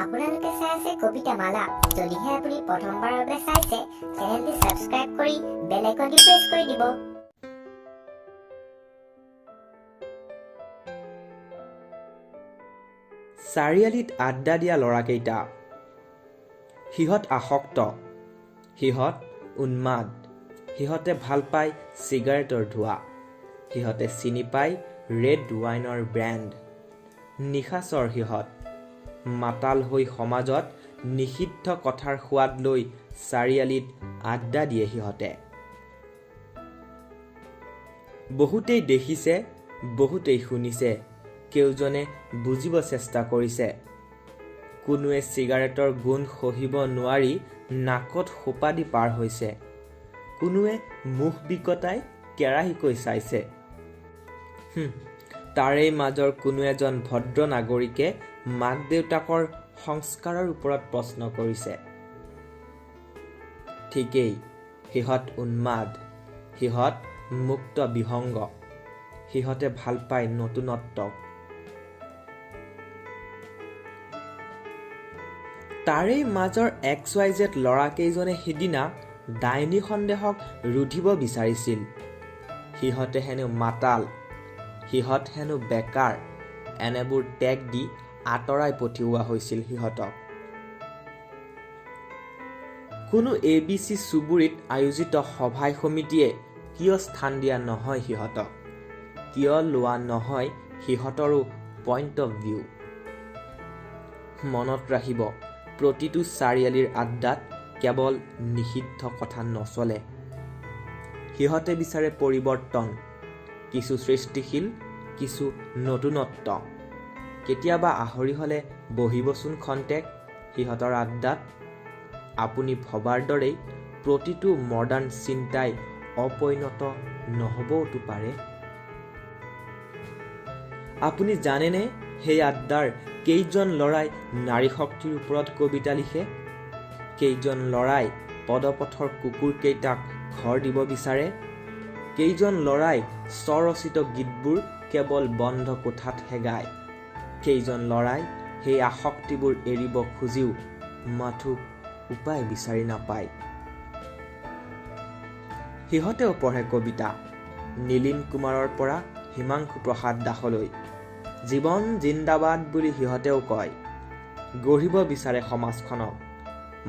আপোনালোকে চাই আছে কবিতা মালা। যদিহে আপুনি প্ৰথমবাৰৰ বাবে চাইছে, চেনেলটি ছাবস্ক্ৰাইব কৰি বেল আইকনটি প্ৰেছ কৰি দিব। চাৰিআলিত আড্ডা দিয়া ল'ৰাকেইটা, সিহঁত আসক্ত, সিহঁত উন্মাদ, সিহঁতে ভাল পায় চিগাৰেটৰ ধোঁৱা, সিহঁতে চিনি পায় ৰেড ৱাইনৰ ব্ৰেণ্ড। নিশাচৰ সিহঁত, মাতাল হৈ সমাজত নিষিদ্ধ কথাৰ সোৱাদ লৈ চাৰিআলিত আড্ডা দিয়ে সিহঁতে। বহুতেই দেখিছে, বহুতেই শুনিছে, কেউজনে বুজিব চেষ্টা কৰিছে। কোনোৱে চিগাৰেটৰ গোন্ধ সহিব নোৱাৰি নাকত সোপা দি পাৰ হৈছে, কোনোৱে মুখ বিকটাই কেৰাহিকৈ চাইছে। তাৰেই মাজৰ কোনো এজন ভদ্ৰ নাগৰিকে মাক দেউতাকৰ সংস্কাৰৰ ওপৰত প্ৰশ্ন কৰিছে। ঠিকেই, সিহঁত উন্মাদ, সিহঁত মুক্ত বিহংগ, সিহঁতে ভাল পায় নতুনত্বক। তাৰেই মাজৰ এক্স ৱাই জেড ল'ৰাকেইজনে সিদিনা ডাইনী সন্দেহক ৰুধিব বিচাৰিছিল। সিহঁতে হেনো মাতাল, সিহঁত হেনো বেকাৰ, এনেবোৰ টেগ দি আঁতৰাই পঠিওৱা হৈছিল সিহঁতক। কোনো এ বি চি চুবুৰীত আয়োজিত সভাই সমিতিয়ে কিয় স্থান দিয়া নহয় সিহঁতক, কিয় লোৱা নহয় সিহঁতৰো পইণ্ট অফ ভিউ? মনত ৰাখিব, প্ৰতিটো চাৰিআলিৰ আড্ডাত কেৱল নিষিদ্ধ কথা নচলে। সিহঁতে বিচাৰে পৰিৱৰ্তন, কিছু সৃষ্টিশীল, কিছু নতুনত্ব। কেতিয়াবা আহৰি হ'লে বহিবচোন খন্তেক সিহঁতৰ আড্ডাত। আপুনি ভবাৰ দৰেই প্ৰতিটো মডাৰ্ণ চিন্তাই অপৈণত নহ'বওতো পাৰে। আপুনি জানেনে সেই আড্ডাৰ কেইজন ল'ৰাই নাৰী শক্তিৰ ওপৰত কবিতা লিখে? কেইজন ল'ৰাই পদপথৰ কুকুৰকেইটাক ঘৰ দিব বিচাৰে? কেইজন ল'ৰাই স্বৰচিত গীতবোৰ কেৱল বন্ধ কোঠাতহে গায়? কেইজন ল'ৰাই সেই আসক্তিবোৰ এৰিব খুজিও মাথো উপায় বিচাৰি নাপায়? সিহঁতেও পঢ়ে কবিতা, নীলিম কুমাৰৰ পৰা হিমাংশু প্ৰসাদ দাসলৈ। জীৱন জিন্দাবাদ বুলি সিহঁতেও কয়। গঢ়িব বিচাৰে সমাজখনক,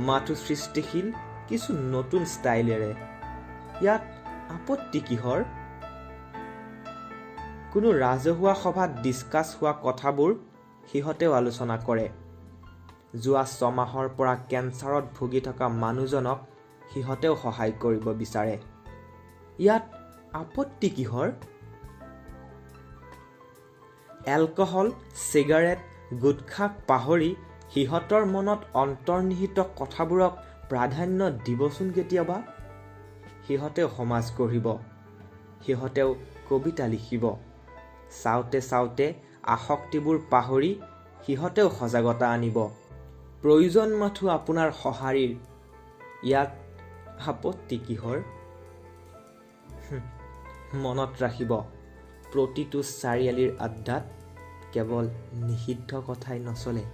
মাথো সৃষ্টিশীল কিছু নতুন ষ্টাইলেৰে। ইয়াত আপত্তি কিহৰ? কোনো ৰাজহুৱা সভাত ডিছকাছ হোৱা কথাবোৰ সিহঁতেও আলোচনা কৰে। যোৱা 6 মাহৰ পৰা কেঞ্চাৰত ভুগি থকা মানুহজনক সিহঁতেও সহায় কৰিব বিচাৰে। ইয়াত আপত্তি কিহৰ? এলকহল, চিগাৰেট, গুটখাক পাহৰি সিহঁতৰ মনত অন্তৰ্নিহিত কথাবোৰক প্ৰাধান্য দিবচোন কেতিয়াবা। সিহঁতেও সমাজ গঢ়িব, সিহঁতেও কবিতা লিখিব। চাওঁতে চাওঁতে আসক্তিবোৰ পাহৰি সিহঁতেও সজাগতা আনিব। প্ৰয়োজন মাথো আপোনাৰ সঁহাৰিৰ। ইয়াত আপত্তি কিহৰ? মনত ৰাখিব, প্ৰতিটো চাৰিআলিৰ আড্ডাত কেৱল নিষিদ্ধ কথাই নচলে।